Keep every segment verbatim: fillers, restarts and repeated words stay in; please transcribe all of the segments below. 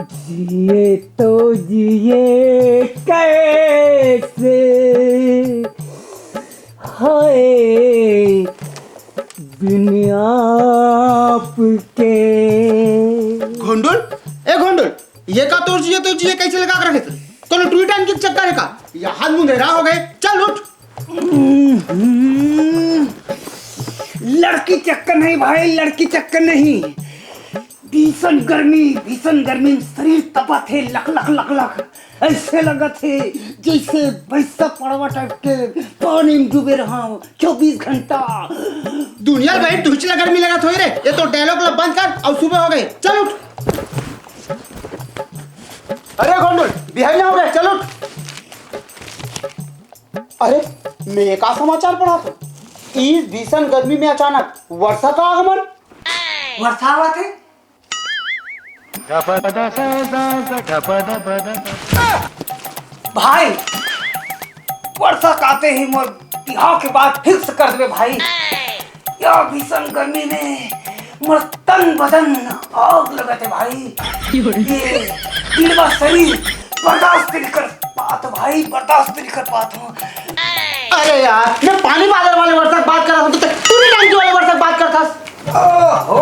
जिए तो जिए कैसे, हाय दुनिया आपके। घोंडुल, ए घोंडुल, ये का तोर जिए तो जिए कैसे लगा के रखे थे? कोनो टूरी टाइम के चक्कर है का? ये हाथ मुंधेरा हो गए, चल उठ। हम्म, लड़की चक्कर नहीं भाई, लड़की चक्कर नहीं। भीषण गर्मी, भीषण गर्मी में शरीर तपत हे, लक लक लक लक। ऐसे लगत हे जैसे भैंसा पड़वा टाइप के पानी में डूबे रहा हूँ चौबीस घंटा। दुनिया भाई तुझे गर्मी लगा थोड़ी रे, ये तो डायलॉग ला बंद कर और सुबह हो गए, चल उठ। अरे गोंडल, बिहारी हो गए, चल उठ। अरे, मैं का समाचार पढ़ा था? इस भीषण गर्मी में अचानक वर्षा का आगमन। वर्षा हुआ थे। भाई, वर्षा काते ही मोर बिहाव के बात फिक्स कर देबे भाई। या भीषण गर्मी में मोर तन बदन आग लगत हे भाई। ये दिलवा शरीर बर्दाश्त नहीं कर पात भाई, बर्दाश्त नहीं कर पात हूँ। अरे यार, मैं पानी बादल वाले वर्षा की बात कर रहा हूँ, तो तू भी टंकी वाले वर्षा की बात करता। ओहो,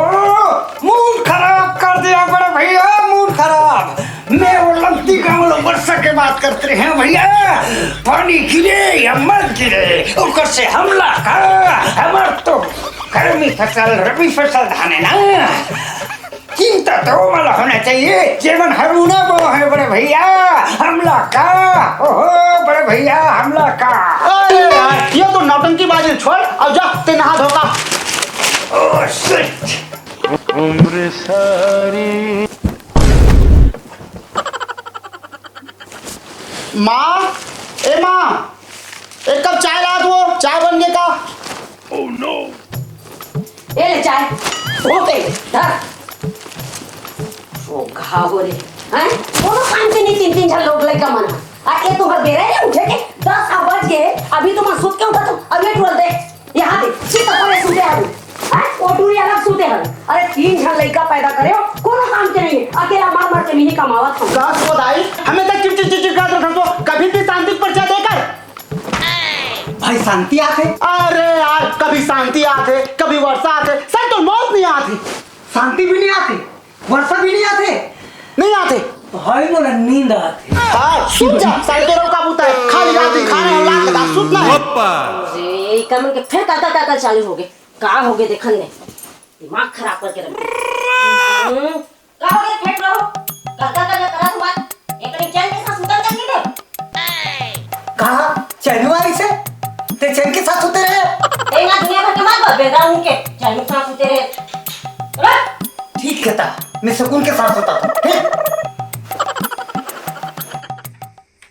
मूड खराब कर दिया बड़े भैया, मूड खराब। मैं वो लंगती गांव वर्षा के बात करते हैं भैया। पानी गिरे या मत गिरे, ऊपर से हमला का, हमार तो गर्मी फसल, रबी फसल धाने ना। चिंता तो मला होना चाहिए, जेवन हरू ना वो है बड़े भैया, हमला का, ओहो बड़े भैया, हमला का। अरे यार, ये तो नौटंकी बाजी छोड़, अब जा, ते नहा धो का। Oh shit. उम्र सारी। माँ, ए माँ, एक कप चाय ला दो, चाय बन गया का? ए ले चाय, हो पे धर। ओ घा हो रे, हैं? कोनो काम के नहीं, तीन तीन झन लोग लइका मन। आ ए तो हर बेरा है उठे के, दस आ बज गए, अभी तुम सुत के उठा तो, अब ये टोल दे। यहाँ दे, चित पर सूते हवे। हैं? ओ टूरी अलग सूते हवे। अरे, तीन झन लइका पैदा करे हो, कोनो काम के नहीं है। अकेला मर मर के मिही कमावत हो। दस को दाई, हमेशा चिड़चिड़ चिड़चिड़ करत रखत हो, कभी भी शांति पर चल देकर। भाई, शांति आथे। अरे यार, कभी शांति आथे, कभी वर्षा आथे, सर तो मौत नहीं आथे। शांति भी नहीं आथे। वर्षा भी नहीं आथे। नहीं आथे। भाई मोला नींद आथे। हाँ, सुत जा, साढ़े तेरह का बूता है, खाली रात में खाना और लात का सुतना है। अरे, ई कमन के फिर काका काका चालू हो गए। का हो गए देखन ने। दिमाग खराब करके रख दे। हम्म, का हो गए फेंक रहो? काका काका करा हुआ। एक दिन चैन के साथ सुतल कर लीजिए। कहा चैनू आई से? ते चैन के साथ सुते रहे? ए ना दुनिया भर के मत बोल, बेटा उनके चैनू के साथ सुते रहे। रख। ठीक कहता, मैं सुकून के साथ सोता हूँ। हैं?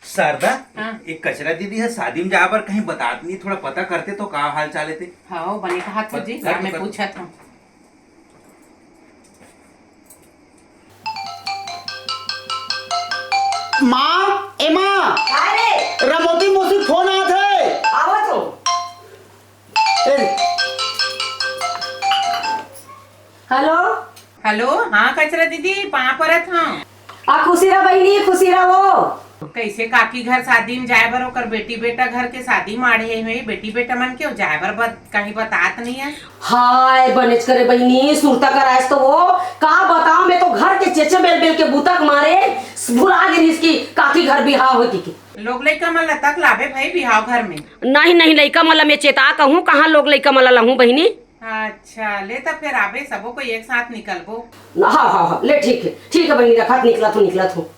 शारदा, हाँ। एक कचरा दीदी है, शादी में जाए बर कहीं बतात नहीं, थोड़ा पता करते तो का हाल चाल हे ते? हाँ, बने कहा था जी, कर तो मैं कर। पूछा था। माँ, ए माँ, का रे? रमोती मौसी फोन आत हे। आवत हो। ए। हेलो। हेलो, हाँ कचरा दीदी, पाँव परत हँव। आ खुशी रह बहिनी, खुशी रह वो। कैसे काकी घर शादी में जाए बर ओकर बेटी बेटा घर के शादी माढ़े हुए, बेटी बेटा मन के जाए बर बत-, कहीं बतात नहीं है। हाय, बनेच करे बहिनी, सुरता करायस तो वो। का बताओ, मैं तो घर के चेचे बेल बेल के बुतक मारे भुला गिरिस कि काकी घर बिहाव होती की। लोग लइका मन ला तक लाबे भाई बिहाव घर में। नहीं, नहीं, लइका मन ला मैं चेता कहूँ, कहाँ लोग लइका मन ला लहूँ बहिनी। अच्छा, ले त फेर आबे, सबो कोई एक साथ निकलबो। हाँ, हाँ, हाँ, ले ठीक है, ठीक है बहिनी, रखत निकलत हूँ, निकलत हूँ।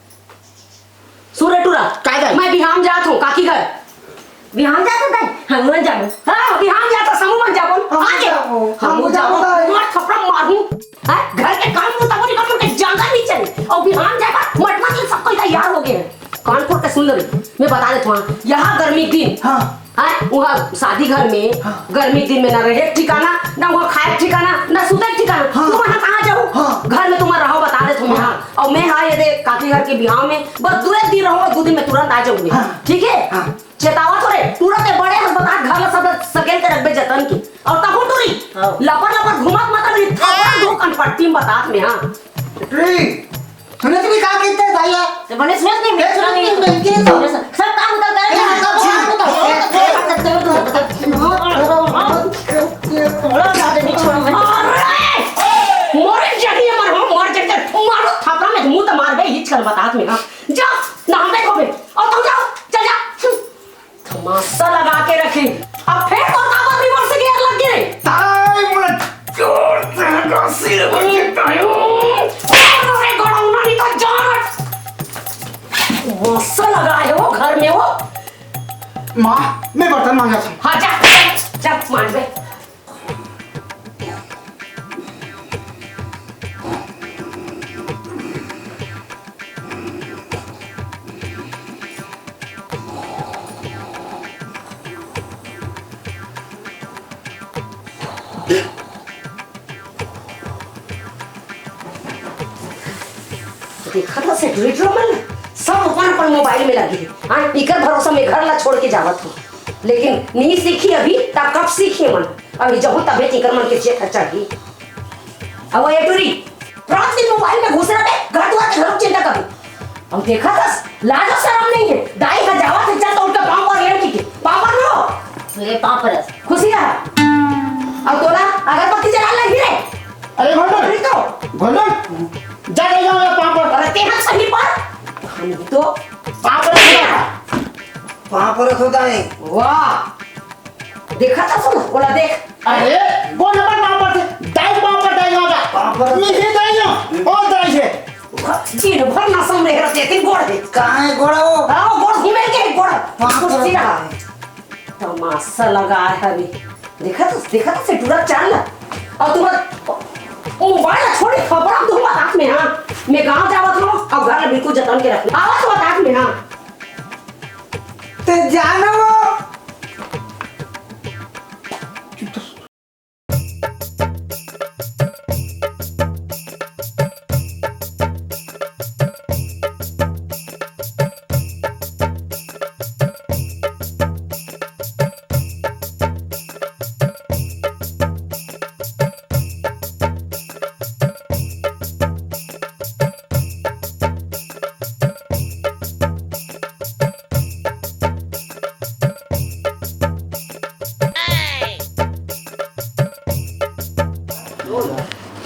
सुन रे टूरा, काय जाय? मैं बिहान जात हूँ काकी घर। बिहान जात हूँ दाई? हम मन जाबो। हाँ, बिहान जात हूँ, समूह मन जाबो। हम आगे। जाबो। हम हम जाबो जाबो। दाई। मार थपड़ा मारूँ। हैं? घर के काम को तको निकल के जाना नहीं चाहिए। और बिहान जाए मटमट सबको तैयार हो गए हैं। कान खोल के सुन लो रे, मैं बता देता हूँ, यहाँ गर्मी के दिन हाँ। हैं? वहाँ शादी घर में हाँ। गर्मी के दिन में ना रहे ठिकाना, ना वहाँ खाए ठिकाना, ना सुते ठिकाना। हाँ। तुम वहाँ कहाँ जाओ? हाँ। घर में तुम रहो, बता दे तुम हाँ। यहाँ। और मैं हाँ ये दे काकी घर के बिहाव में बस दो एक दिन रहूँगा, दो दिन में तुरंत आ जाऊँगी। हाँ। ठीक है? हाँ। चेतावत हो रे, तुरंत ये बड़े हस बता घर ला सब सकेल के रखबे जतन की। और तहु टूरी, हाँ। लपर लपर घूमत मत रही, थप्पड़ दो कनपट्टी में बतात में, हाँ। टूरी, सुनत नहीं का कहते हैं भैया? तो बने सुनत नहीं, मैं सुना नहीं। मैं क्या सब काम उधर कर, ये सब काम उधर कर। बड़ा ज्यादा नहीं छोड़ो मैं। अरे! मरे जानी है, मर, मर जानी है। मारो थापड़ा में मुंह तो मार बे, हिच कर बतात में, हाँ। जा, नहा बे, हो बे। और तुम जाओ, चल जा। तमाशा लगा के रखे। अब फिर तो काबर reverse gear लग गए। ताई, मुझे जोर से हंसी लग गई, ताई। अरे, गड़ौना नहीं तो जान। तमाशा लगा है वो घर में वो। माँ, मैं बर्तन मांजा था। हाँ, जा, जा, जा, मांज बे। देखा था security मन सब अपन अपन मोबाइल में लगे हैं। हाँ, इकर भरोसा में घर ला छोड़ के जावत हूँ, लेकिन नहीं सीखी अभी तक, कब सीखी मन? अभी जहू तबे इकर मन के चेत चाहिए। अब ये टूरी रात दिन मोबाइल में घुस रहे, घर दुआर के घरों चिंता कभी। अब देखा था, लाजो शर्म नहीं है। दाई का जावत है, चल तो उनका पाँव पर लेन की, पाँव पर लो। ले पाँव पर। खुशी रहा। अब तोला अगरबत्ती जला लगी रे। अरे घोटन, अरे तो। घोटन, जा ले जाओ यार पाँव पर। अरे तेरा सही पर। हम तो पाँव पर रख। पाँव पर रख होता है। वाह। देखा था सुन, बोला देख। अरे, कौन अपन पाँव पर थे? दाई पाँव पर दाई होगा। पाँव पर। मिली दाई हो, ओ दाई है। दिन भर नशा में रहते, तीन गोड़ है। कहाँ है गोड़ा वो? हाँ, वो गोड़ घूमे के गोड़। पाँव पर। कुर्सी रहा। तमाशा लगा है अभी। देखा तो, देखा तो सिटूरा चाल ना। और तुम्हारा मोबाइल छोड़ी खबर तुम बात में, हाँ। मैं गाँव जावत हूँ, अब घर बिल्कुल जतन के रखना। आवा तो बात में, हाँ। ते जानो वो।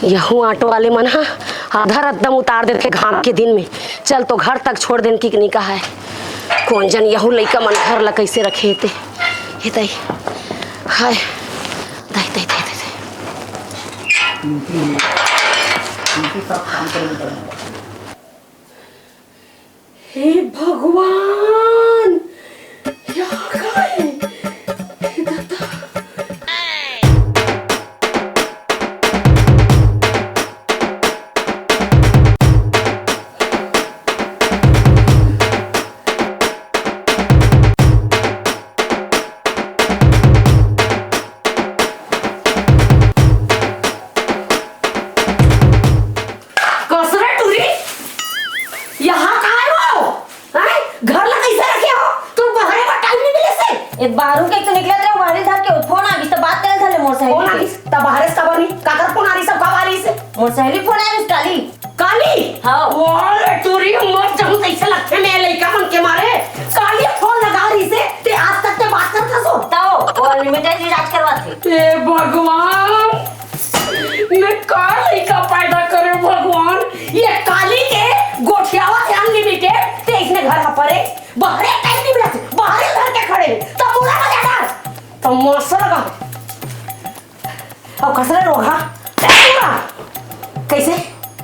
यहू ऑटो वाले मन ह आधा रद्दा म उतार देथे घाम के दिन में। चल तो घर तक छोड़ देन कि नहीं कहा है। कौन जन यहू लइका मन घर ला कैसे रखे हे ते। हे दाई। हाय। दाई, दाई, दाई, दाई, दाई। हे भगवान, यहाँ का है? हे दादा। कस रे टूरी, यहाँ का आए हो? हैं? घर ला कैसे रखे हो? तुम बहरे बर टाइम नहीं मिले से? ए, बारू के तो निकलत रहे, बाहरी झाड़ के फोन आ गइस, त बात करे धले मोर सहेली कौन आ से। गइस? त बहरे से कब नहीं? काकर फोन आ रही, सब कब आ रही से? मोर सहेली फोन आ गइस काली। काली? हाँ। ओले टूरी, मर जाऊं तैसे लगथे मैं लइका मन के मारे। काली फोन लगा रही से, ते आज तक ते बात करत हसो? ताओ, वो अनलिमिटेड रिचार्ज करवाथे। ए भगवान, मैं का लइका पैदा करे भगवान? ये काली के गोठियावा थे अनलिमिटेड, ते इसने घर ह परे, बहरे टाइम नहीं मिलत, बहरे घर के खड़े, तब बोला मजा डाल, तब मौसम लगा। अब कसरे रोग हा? ए पूरा! कैसे?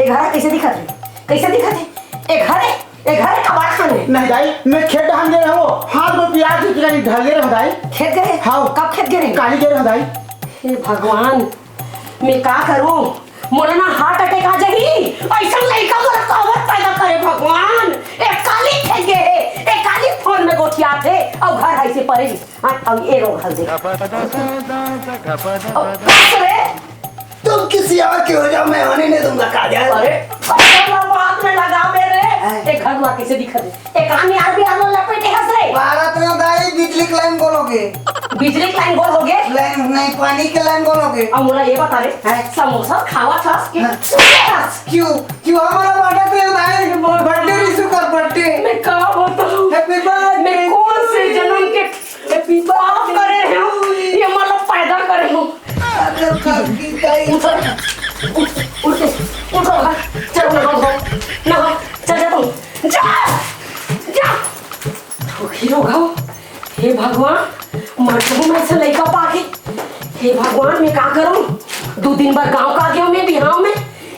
ए घर कैसे दिखत रे? कैसे दिखत हे? ए घर हे? ए घर हे का बाड़खान हे? नहीं दाई, मैं खेत डहान गे रहूं, हाथ में प्याज की कहीं ढल गे रहूं दाई। खेत गे रहे? हाँ। कब खेत गे रहे? काली गे रहूं दाई। हे भगवान, मैं का करूं? मोला ना हार्ट अटैक आ जाही। ऐसा लइका मोला काबर पैदा करे भगवान? ए काली खेत गे हे, ए काली फोन में गोठियात हे, अउ घर ऐसे परे। हाँ, अब ये रोग हल दे। अब बस रे। तुम किसी और के हो जाओ, मैं होने नहीं दूंगा काजल। अरे, अरे, बात में लगा मेरे। हैं? एक घर दुआर कैसे दिखत हे? एक आदमी आर भी आलो लपेटे हंस रे। भारत में दाई बिजली बिजली के लाइन गोल हो गे। बिजली के लाइन गोल हो गे? लाइन नहीं, पानी के लाइन गोल हो गे। अब मोला ये बता रे, हैं? समोसा खावत हस कि हाँ। सुतत हस? क्यों? क्यों हमारा बाटा पे उठाए? बर्थडे विश कर, बर्थडे। मैं का बताऊं? Happy birthday मैं कौन से जन्म के पाप करे हूँ? ये मतलब पैदा करे हूँ। अरे काकी ताई। उठ, उठ, उठ, उठ, उठ, चल, नहा धो, नहा, चल, जा तू, जा, जा। रोगी रोगाओ, हे भगवान, मर जाऊं मैं ऐसा लइका पाके। हे भगवान, मैं का करूं? दो दिन बर गांव का आ गया मैं बिहाव में,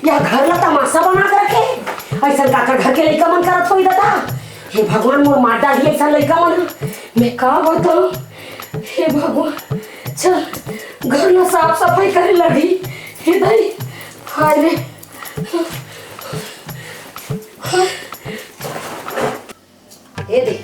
या घर ला तमाशा बना के रखे। ऐसा काकर घर के लइका मन करत होई दादा? हे भगवान, मोर मार डाली ऐसा लइका मन। मैं का बताऊं? हे भगवान, चल, घर ला साफ सफाई करे लगी। हे दाई, हाय रे। हे दे,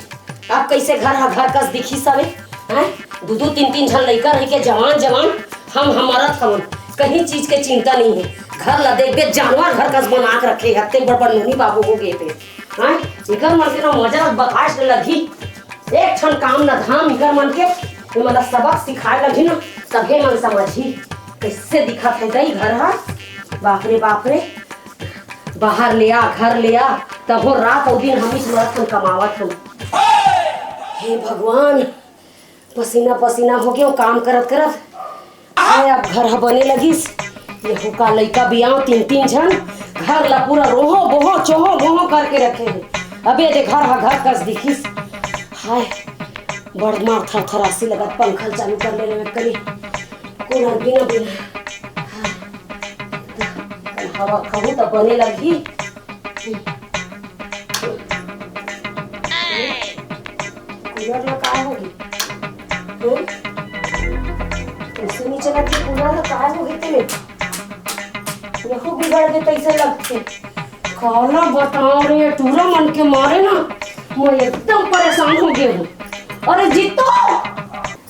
अब कैसे घर हा घर कस दिखी सबे? हैं? दू दू तीन तीन झन लइका रह के जवान जवान हम हमरत हवन, कहीं चीज के चिंता नहीं है। घर ला देखबे जानवर घर कस बना के रखे, हत्ते बड़ बड़ नोनी बाबू हो गए थे। हैं? इकर मन के ना मजा बर्दाश्त लगही। एक ठन काम न धाम इकर मन के, ये मन ला सबक सिखाए लगही ना, तभे मन समझही। कैसे दिखत है दई घर हा? बाप रे बाप रे, बाहर ले आ, घर ले आ, तभो रात अउ दिन हम इस मरत हम कमावत हन। हे भगवान, पसीना पसीना हो गयो काम करत करत। हाय, अब घर ह बने लगिस। यहू का लइका बियाव तीन तीन झन, घर ला पूरा रोहो बोहो चोहो मोहो करके रखे हे। अबे दे घर ह घर कस दिखिस। हाय, बड़ मार थरथरासी लगत, पंखा ल चालू कर ले रे कनी। कूलर बिना बिना। हाँ। हवा खाहू त बने लगही। कूलर ला का होगे? हम्म? कैसे नहीं चलत हे कूलर ला, का होगे तेने? यहू बिगड़ गे तइसे लगथे। काला बताओ रे, टूरा मन के मारे ना, मैं एकदम परेशान हो गया हूँ। अरे जीतो,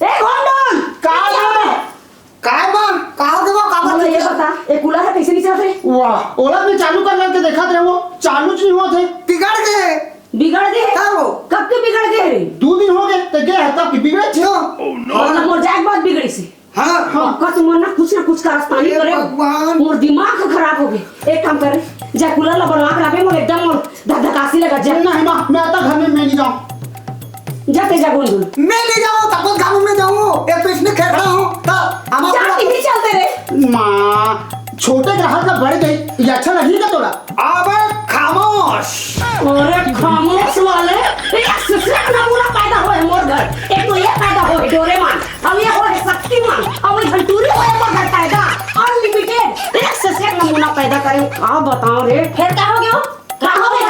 ए गोंडल, का हो? काय बा? का हो गे बा? का मोला ये बता? बता, ए कूलर ह कइसे नहीं चलत रे? वाह, ओला भी चालू कर लेके देखत रहे, वो चालू च नहीं होत हे। बिगड़ गे। बिगड़ गे? का हो? कब के बिगड़ गे रे? दू दिन हो गे, ते गे हे तब के बिगड़े च। क्यों? और ना मोर जाए के बाद बिगड़े से। हाँ। पक्का तुमन ना कुछ ना कुछ कारस्तानी हे करे। भगवान। मोर दिमाग ह खराब हो गे। एक काम कर, जा कूलर ला बनवा के लाबे, मोर एकदम मोर धकधकासी लगत हे। नहीं माँ, मैं तो घर में, मैं नहीं जाऊँ। जा ते जा गोंडल। मैं नहीं जाऊँ, तब तक गाँव में जाऊँ। एक तो इसमें खेखड़ा हूँ, तो हमारा जा, पूरा इतनी चलते रे। माँ, छोटे ग्राहक का बड़े दे, ये अच्छा नहीं का तोला? अबे खामोश। अरे खामोश वाले, एक ससुर का नमूना पैदा होए मोर घर। एक तो ये पैदा होए डोरेमोन, अब ये होए शक्तिमान, अब ये घंटूरी होए मोर घर पैदा, अनलिमिटेड। एक ससुर का नमूना पैदा करे, का बताओ रे। फिर का हो गया? का हो गया?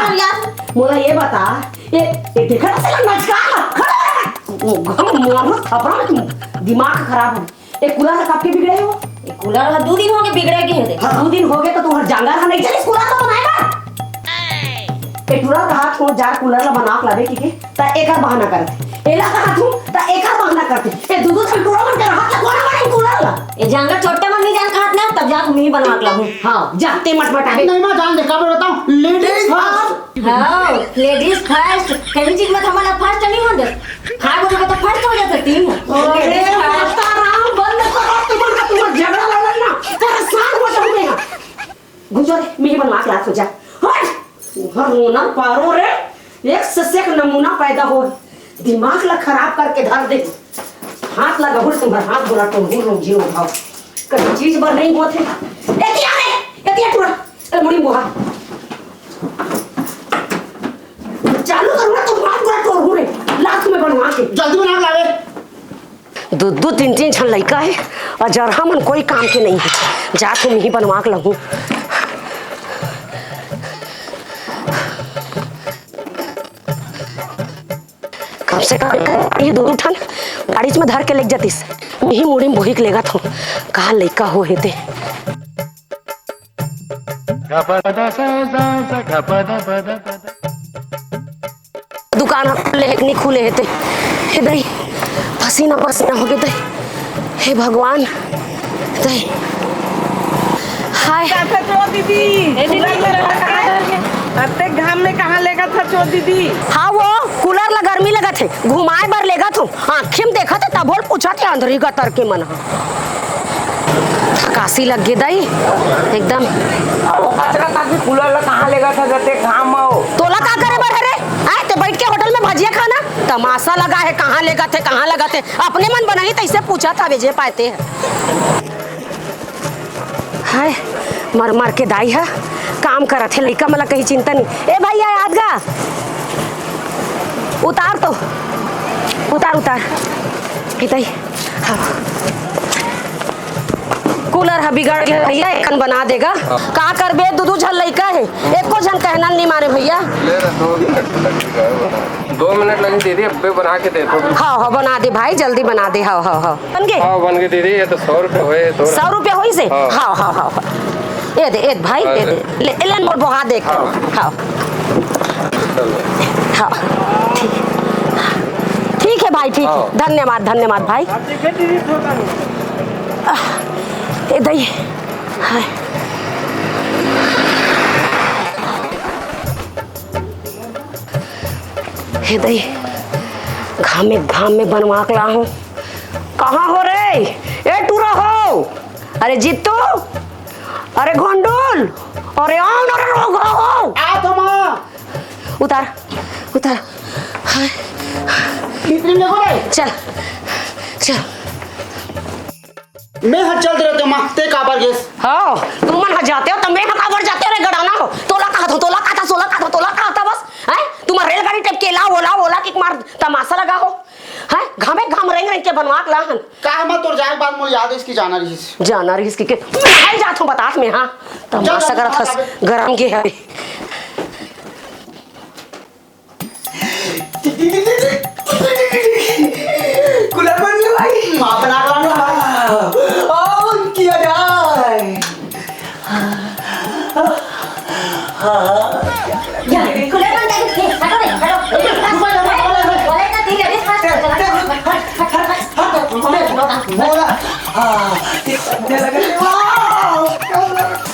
मोला ये बता, ए, ए, देखा ना साला नचका, खड़ा हो जा। ओ, हम मारो थपड़ा में तुम दिमाग खराब हो। ए, कूलर ह कब के बिगड़े हो? ए, कूलर ह दू दिन हो गे बिगड़े के हे। हाँ, दू दिन हो गे त तुहर जांगर ह नहीं चलिस कूलर ला बनाए बर। ए, टूरा कहा तू जा कूलर ला बना के लाबे, ठीक हे? त एकर बहाना करत हे। एला कहा तू त एकर बहाना करत हे। ए, दू दू ठन टूरा मन के रहत ला कोन बने कूलर ला? ए, जांगर छोटे मन नहीं जान कहत ना, तब जा तुम ही बनवा के लाहू। हाँ, जा, ते मटमटाबे। नहीं माँ, जान दे, का बताऊँ? Ladies first. हाँ, लेडीज फर्स्ट। कहीं चीज में तो हमारा फर्स्ट नहीं हो जाता। खाए बोले तो फर्स्ट हो जाता तीन। अरे माता राम, बंद करो तुमन का, तुमन झगड़ा लड़न ना, परेशान हो जाऊंगे यहाँ। गुजर, मैं ही बनवा के लात हो जा। हट, उधर रोना पारो रे, एक से एक नमूना पैदा हो, दिमाग ला खराब करके धर दे। हाथ लगा हुल तुम्हारा हाथ बोला तो हुल जीव भाव। कहीं चीज बर नहीं होते। एतिया रे, एतिया टूरा। ए, मुड़ी मुहा। चालू करूँगा तो बात करा तोर हूँ रे। लात में बनवा के। जल्दी बना लावे। दू दू तीन तीन झन लइका हे, अउ जरहा मन कोई काम के नहीं हे। जात हूँ, मिही बनवा के लहूँ। कम से कम ये दू ठन गाड़ी में धर के लेग जातिस। मिही मुड़ी में बोहिक लेगत हूँ। का लइका हो हे ते। दुकान ह खुले हे कि नहीं खुले हे ते। हे दई, पसीना पसीना हो गे दई। हे भगवान, दई। हाय। का था चो दीदी? ए दीदी, अत्ते घाम में कहाँ लेगत था चो दीदी? हाँ वो, कूलर ला गर्मी लगत घुमाए बर लेगत हूँ, आँखी में देखत हे, तभो ल पूछत हे अंधरी गतर के मन ह। थकासी लग गे दाई, एकदम। अब वो कचरा काकी कूलर ला कहाँ लेगत हे जते घाम म हो? तोला का करे बर हरे? आय, ते बैठ के होटल में भजिया खाना, तमाशा लगा हे, कहाँ लेगत हे, कहाँ लगत हे, अपने मन बनाही तैसे पूछत हवे जे पाए ते ह। हाय, मर मर के दाई ह काम करत हे, लइका मन ला कहीं चिंता नहीं। ए भैया, याद गा उतार तो, उतार, उतार। ए दाई, हाँ। कूलर ह बिगड़ गे भैया, एकन बना देगा। का करबे, दू दू झन लइका हे, एको झन कहना नहीं माने भैया। ले रे, दो मिनट लगेगा बना। दो मिनट लगी दीदी, अब्बे बना के दे दो। हाँ, हाँ, बना दे भाई, जल्दी बना दे। हाँ, हाँ, हाँ। बन गे? हाँ, बन गे दीदी, ये तो सौ रुपये होए, थोड़ा। सौ रुपये होइस हे? हाँ। हाँ, हाँ, हाँ, हाँ। ये दे, ये दे भाई, हाँ, ये ले। दे। ले, ले, मोर बोहा देख। हाँ। हाँ। चलो। हाँ। ठीक। ठीक हे भाई, ठीक हे। हाँ। धन्यवाद, धन्यवाद भाई। आह, ए दई। हाय। हे दई, घामे घाम में बनवा के लाहूं। कहाँ हो रे? ए टूरा हो, अरे जीतू, अरे घोंडुल, अरे आव ना रे रोगहा हो। आ तो माँ। उतार, उतार। हाय। भीतरी में बोले। चल, चल। मैं ह चलत रहते माँ, ते काबर गेस? हाँ, तुमन ह जाते हो त मैं ह काबर जाते रे गड़ाना हो? तोला कहत हो, तोला कहत हो, तोला कहत हो, तोला कहत हो बस। हैं? तुमन रेलगाड़ी टाइप के ला, ओला, ओला के मार तमाशा लगा हो। हैं? घामे घाम रेंग रेंग के बनवा के ला हन। का है माँ, तोर जाए के बाद मोर याद है इसकी जाना रहीस। जाना रहीस कि के? मैं जात हूँ बतात में, हाँ। तमाशा करत हस, गरम के है। कुलर बन गया भाई। माँ बना के लाना। On किया जाए। हाँ। या, कुलर बन गया। ए, हटो रे, हटो। बोले तो ठीक है, हट, हट, हट, हट, हट, हट, हट, हट। बोला। हाँ।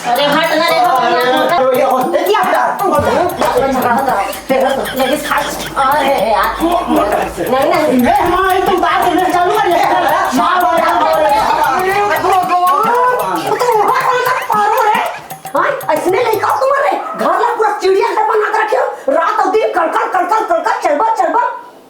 अरे हट ना रे, हट ना। अरे भैया, ये क्या? लेडीज खास। अरे यार। नहीं, नहीं। मैं हमारा तुम बात करने चालू कर ले। माँ बोला, माँ बोला। तू वहाँ कौन सा पारो रे? हाँ, ऐसने लइका तुमन रे। घर ला पूरा चिड़िया घर बना के रखे हो। रात अउ दिन कड़कड़, कड़कड़, कड़कड़, चलबा, चलबा।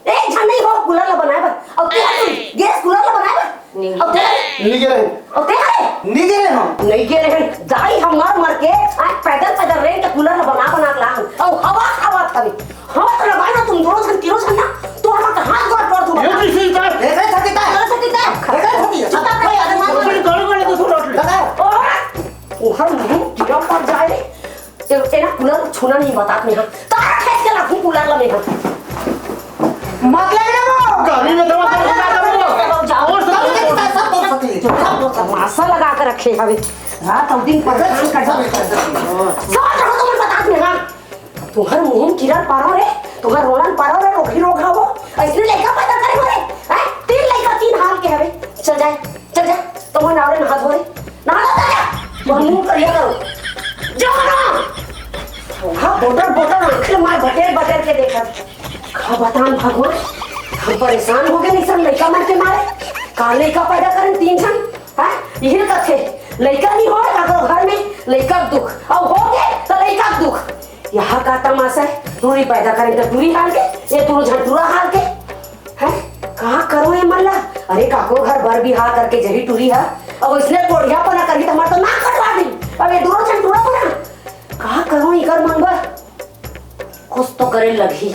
एक झन नहीं हो कूलर ला बनाए बर। अउ तेरा तुम गैस कूलर ला बनाए बर। नहीं। अउ तेरा नहीं गे रहे। अउ तेरा रे। नहीं गे रहे हम। नहीं गे रहे। दाई हम मर मर के आज पैदल पैदल रेंग के कूलर ला बना बना के लान। अउ हवा खावत हवे। हवा तो लगाए ना तुम दोनों झन, तीनों झन ना। तो हमारा हाथ गोड़ तोड़ दूंगा। ये किसी का? ऐसे थकी था। ऐसे थकी था। ऐसे थकी। चुप कर, कोई आदमी मत बोल। गड़बड़ है तो सुन। लगा। और उहर मुंह कीड़ा पड़ जाए रे। ए, ए ना कूलर छूना नहीं बतात में, हाँ। तारा खेत के लाखों कूलर लमे, हाँ। मतलब ना वो, गर्मी में तो वो जाओ, जाओ, जाओ, जाओ, जाओ, सब बोल सकती है, सब बोल सकती है। तमाशा लगा के रखे हवे। रात अउ दिन परेशान कर सब बोल सकती है। सब रहो तुम बतात में, हाँ। तुम्हर मुंह किरण पारो रे, तुम्हर रोलन पारो रे, रोखी रोखा हो। ऐसने लइका पैदा करे हो रे, हैं? तीन लइका तीन हाल के हवे। चल जाए, चल जा, तुम्हर नावरे नहा धो रे। नहा धो जा, मुंह करिया करो। जाओ ना। हाँ, बोटर, बोटर, आँखें मार बटेर, बटेर के देखत। का बतान भगवान, हम परेशान हो गए, नहीं सब लइका मन के मारे। का लइका पैदा करन तीन झन, हाँ? यही ना कथे, लइका नहीं हो, अगर घर में लइका के दुख, अउ हो गए, तो लइका के दुख। यहाँ का तमाशा है, टूरी पैदा करन तो टूरी हाल के, ये दोनों झन टूरा हाल के। हैं? का करो ये मन ला? अरे काको घर बर बिहाव करके जही टूरी हा, अब इसने कोढ़िया पना करही त हमार तो नाक कटवा दी। अब ये दोनों झन टूरा पना, का करो इकर मन बर? कुछ तो करे लगही,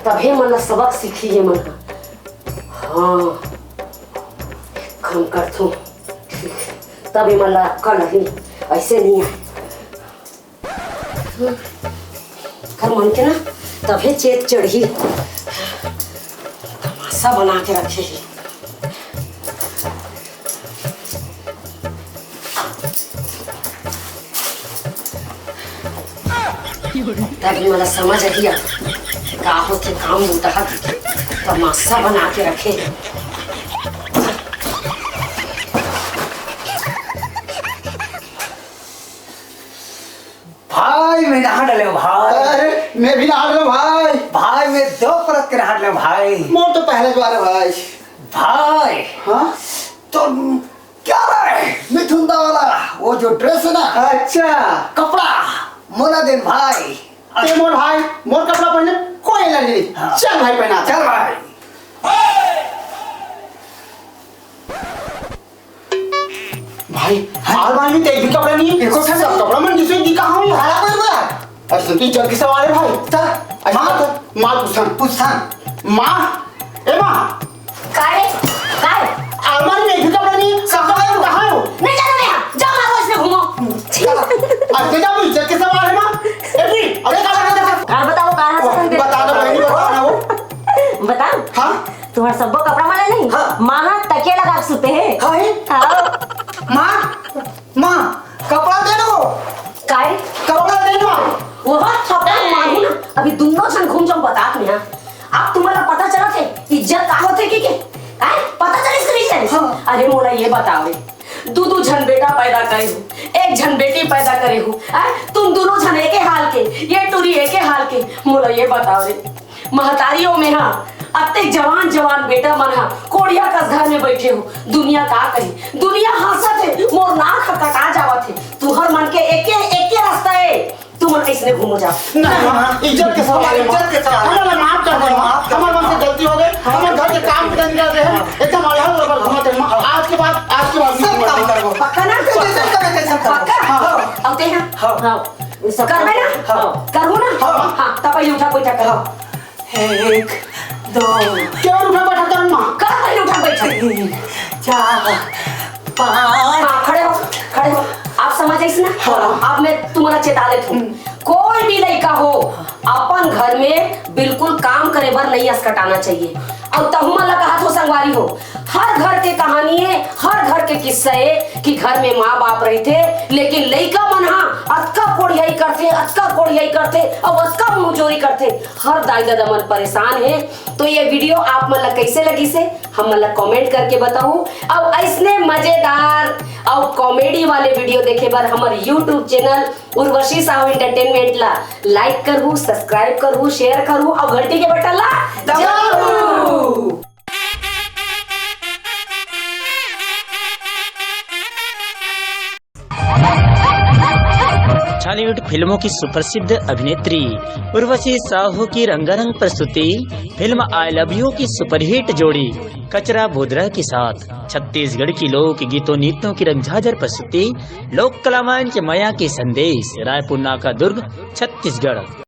तभे मन ला सबक सीखी ये मन हा। हाँ, काम करथूं, ठीक, तब ये मन ला अक्कल आही, ऐसे नहीं आए। कर मन के ना तभे चेत चढ़ही। तमाशा बना के रखे ही। तभी मोला समझ आही अब का होथे काम बूता ह। तमाशा बना के रखे ही। भाई, मैं नहा डले हूँ, भाई। अरे, मैं भी नहा डले हूँ, भाई। भाई, मैं दो परत के रहन ले भाई। मोर तो पहले बार है भाई। भाई। हाँ? तो क्या रहा है? मिथुन दा वाला, वो जो ड्रेस है ना? अच्छा। कपड़ा, मोला देन भाई। ते मोर भाई, मोर कपड़ा पहने, कोई एलर्जी नहीं। हाँ। चल भाई, पहना। चल भाई। भाई, अलमारी में तो एक भी कपड़ा नहीं है। देखो, सब कपड़ा मन जिसे दिखा हूँ यार। हरा कर दो यार। अरे, तो इज्जत के सवाल है भाई। चल, माँ, तो माँ पूछन। पूछन। माँ, ए माँ। काय? काय? अलमारी में एक भी कपड़ा नहीं है। सब कपड़ा तुम कहाँ हो? नहीं जाना मैं यहाँ। जाओ मारो इसमें घूमो। अरे, जाओ, इज्जत के सवाल है माँ। ए भी, अरे, कपड़ा दे दे। हाँ, बताओ, कहाँ से बता दो, बहनी, बताओ ना वो। बताओ। हाँ? तुम्हार सब्बो कपड़ा मन नहीं? हाँ। माँ हा तकिया लगा के सुते हे। हाँ, हे? हाँ। माँ, माँ, कपड़ा दे दो। काय? कपड़ा दे दो। वो हा थप्पड़ मारू ना, अभी दुनों झन घूम जाऊं बतात में, हाँ? अब तुम्हारा पता चला थे, इज्जत का होथे कि के? काय? पता चलिस कि नहीं चलिस? हाँ। अरे मोला ये बताओ रे, दू दू झन बेटा पैदा करे हो, एक झन बेटी पैदा करे हो, हैं? तुम दुनों झन एके हाल के, ये टूरी एके हाल के, मोला ये बताओ रे, महतारी हो में हा, अतेक जवान जवान बेटा मन हा कोढ़िया कस घर में बैठे हो, दुनिया का कही, दुनिया हंसत हे, मोर नाक ह कटा जावत हे, तुहर मन के एके एके रास्ता हे, तुमन अइसने घूमो जाओ। नहीं माँ, इज्जत के सवाल है माँ। इज्जत के सवाल है। हमारा माफ कर दो माँ, हमारे मन से गलती हो गई, हमारे घर के काम भी नहीं कर रहे हैं, एकदम अड़हल बड़हल घूमत है माँ। आज के बाद, आज के बाद नहीं सब काम करबो। पक्का ना? जैसे कहे तैसे करबो। पक्का? हाँ। अब ते हैं? हाँ। हाँ। करबे ना? हाँ। करहू ना? हाँ। हाँ, तब पहले उठा बैठा करो। हाँ। एक, दो। केवल उठा बैठा करन माँ। कर पहले उठा बैठा। तीन, चार, पाँच। हाँ, खड़े हो, खड़े हो। आप समझ आइस ना? हाँ। अब मैं तुम्हारा चेता देत हूँ। कोई भी लड़का हो, अपन घर में बिल्कुल काम करे बर नहीं असकटाना चाहिए। अउ तहु मन ला कहत हो संगवारी हो, हर घर के कहानी हे, हर घर के किस्सा हे कि घर में माँ बाप रहिथे, लेकिन लइका मन हा अतका कोढ़ियाई करथे, अतका कोढ़ियाई करथे, अउ अतका मुंहजोरी करथे, हर दाई ददा मन परेशान हे। तो ये video आप मन ला कइसे लगिस हे, हम मन ला comment करके बताहू। अउ अइसने मजेदार अउ comedy वाले video देखे बर हमर YouTube channel Urvashi Sahu Entertainment ला like करहू, subscribe करहू, share करहू अउ घंटी के button ला दबाहू। Chhollywood फिल्मों की सुप्रसिद्ध अभिनेत्री उर्वशी साहू की रंगारंग प्रस्तुति फिल्म I Love You की superhit जोड़ी कचरा बोदरा के साथ छत्तीसगढ़ की लोक गीतों नृत्यों की रंगझाझर प्रस्तुति लोक कला मंच मया के संदेश, रायपुर नाका दुर्ग, छत्तीसगढ़।